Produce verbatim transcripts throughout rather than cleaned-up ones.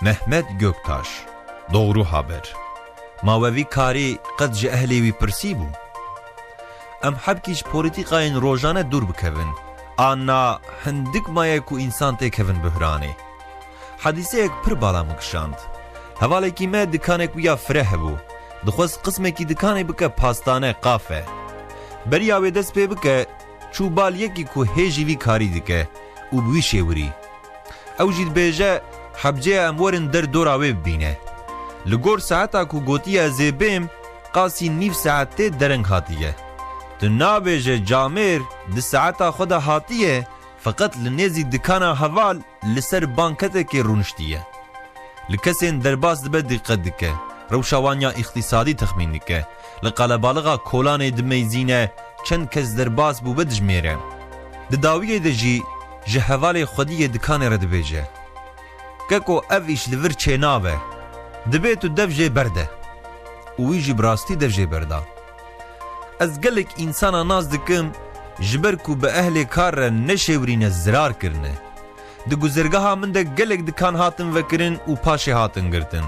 Ehmed Göktaş, Doğru Haber. Ma we vî karî qet ji ehlê wî pirsî bû? Em hebkî ji polîtîkayên rojane dûr bikevin. Anna hindik maye ku însan têkevin buhranê. Hedîseyek pir bala min kişand. Hevalekî me dikanek wî ya fire hebû. Dixwest qismekî dikanê bike pastane, kafe. Beriya wê dest pê bike, çû bal yekî ku hê jî vî karî dike û bi wî şêwirî. Ew jî dibêje, hebceye em werin der dora wê bibîne. Li gor saeta ku gotiye ez ê bêm, qasî nîv saetê dereng hatiye. Tu nabêje camêr di saeta xwe de hatiye, feqet li nêzî dikana heval li ser banketekê rûniştiye. Li kesên derbas dibe dîqet dike, rewşa wan ya îqtîsadî texmîn dike, li qelebalixa kolanê dimeyzîne, çend kes derbas bûbe dijmêre. Di dawiyê de jî ji hevalê xwediyê dikanê re dibêje, Keko, ev îş li vir çênabe. Dibê tu dev jê berde. Û wî jî bi rastî dev jê berda. Ez gelek însana nas dikim, ji ber ku bi ehlê kar re neşêwirîne, zirar kirine. Di guzergeha min de gelek dikan hatin vekirin û paşê hatin girtin.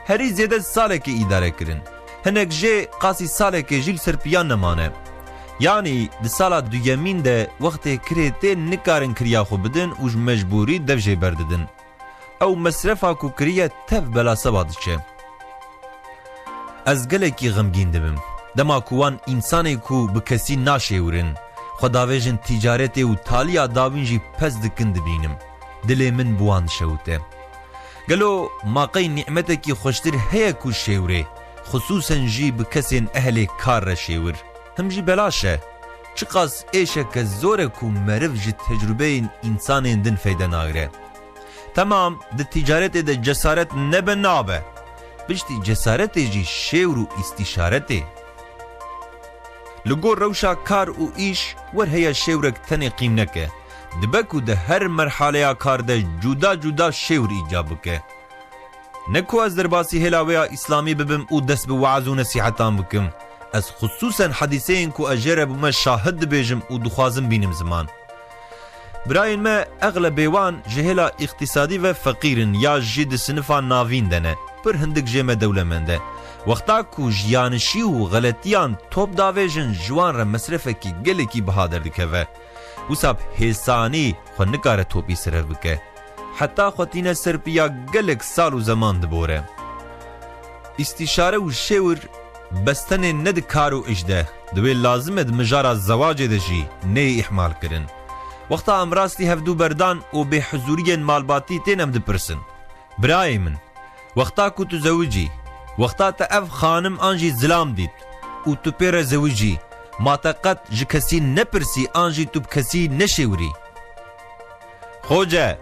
Herî zêde salekê îdare kirin. Hinek jê qasî salekê jî li ser piyan nemane. Yanî di sala duyemîn de wextê kirê tê nikarin kiriya xwe bidin û ji mecbûrî dev jê berdidin. Ew mesrefa ku kiriye tev belaseba diçe. Ez gelekî xemgîn dibim. Dema ku wan însanê ku bi kesî naşêwirin, xwe davêjin tîcaretê û taliya dawîn jî pez dikin dibînim. Dilê min bi wan dişewite. Gelo ma qey nîmetekî xweştir heye ku şêwirê, xisûsen jî bi kesên ehlê kar re şêwir? Him jî belaş e. Çiqas êşeke zor e ku meriv ji tecrûbeyên însanên din feyde nagire. Temam, di tîcaretê de cesaret nebe nabe. Piştî cesaretê jî şêwr û îstîşaretê. Li gor rewşa kar û îş wer heye şêwrek tenê qîm neke. Dibe ku di her merhaleya kar de cuda cuda şêwr îcab bike. Ne ku ez derbasî hêla wê ya îslamî bibim û dest bi weaz û nesîhetan bikim. Ez xisûsen hedîseyên ku ez jê re bûme şahid dibêjim û dixwazim bînim ziman. Birayên me, exlebê wan ji hêla îqtîsadî ve feqîr in ya jî di sinifa navîn de ne. Pir hindik jê me dewlemend e. Wexta ku ji yanişî û xeletiyan top davêjin, ji wan re mesrefekî gelekî biha derdikeve. Wisa bi hêsanî xwe nikare topî sirev bike. Heta xwe tîne ser piya gelek sal û zeman dibore. Îstîşare û şêwir bes tenê ne di kar û îş de, di wê lazim e di mijara zewacê de jî neyê îhmal kirin. Wexta em rastî hevdû berdan û bêhizûriyên malbatî tên em dipirsin, Birayê min, wexta ku tu zewicî, wexta te ev xanim an jî zilam dît û tu pê re zewicî, ma te qet ji kesî nepirsî an jî tu bi kesî neşêwirî? Xoce,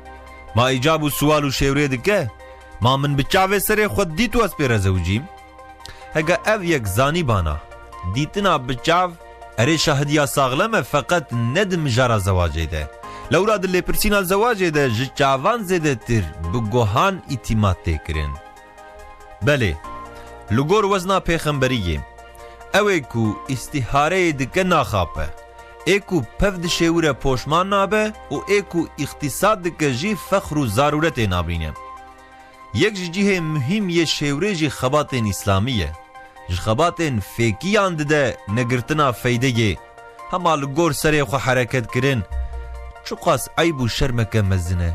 ma îcab û siwal û şêwrê dike? Ma min bi çavê serê xwe dît û ez pê re zewicîm? Hege ev yek zanîbana, dîtina bi çav, erê şahidiya saxlem e, feqet ne di mijara zewacê de. Lewra di lêpirsîna zewacê de ji çavan zêdetir bi guhan îtîmat tê kirin. Belê, li gor wezna pêxemberiyê, ew ê ku îstîhareyê dike naxape. Ê ku pev dişêwire poşman nabe û ê ku îqtîsad dike jî fexr û zarûretê nabîne. Yek ji cihê muhîm yê şêwrê jî xebatên îslamî ye. Ji xebatên fêkiyan dide negirtina feydeyê, hema li gor serê xwe hereket kirin, çiqas eyb û şermeke mezin e.